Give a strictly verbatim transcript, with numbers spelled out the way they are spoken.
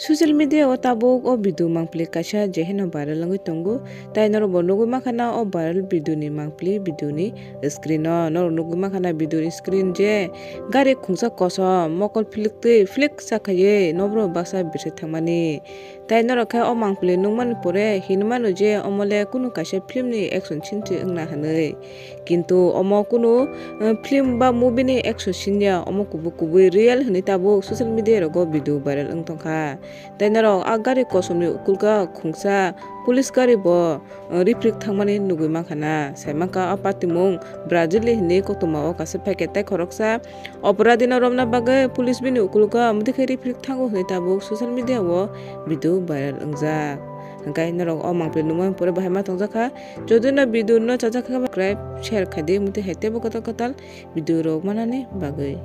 Social media o tabuk o video mangpili kaisa je heno viral wngwi tongo, tai norok bo nugwi mankha na o viral video ni mangpili video ni screen o. Norok nugwi mankha na video ni screen je gari khungsa kosom mokol philiktwi philik chakhaiwi nobrok baksa birse thangmani. Tai norok khe o mangpili nukmani pore hinwi mano je omo le kunu kaisa film ni action scene se wngna hinwi. Kintu omo kunu, eh, film ba movie ni action scene ya, omo kubui kubui real hinwi tabuk social media rogo video viral wng tongkha. Tai norok a gari kosom ni ukulgo khungsa police gari bo, eh, riprik thangmani nugwi mankha na. Sai mankha a patimung Brazil ni hinwi koktwma o kaisa packet tei khoroksa oporadi no romna bagwi police bini ukulgo amtwi khe riprik thango hinwi tabuk social media o video viral wngjak. Hwnkhe norok o mangpili nukmani pore bahai ma tongjakha. Jodi no video no chajak khe subscribe, share khai di, amtwi hai teibo kwtal kwtal video rok manani bagwi.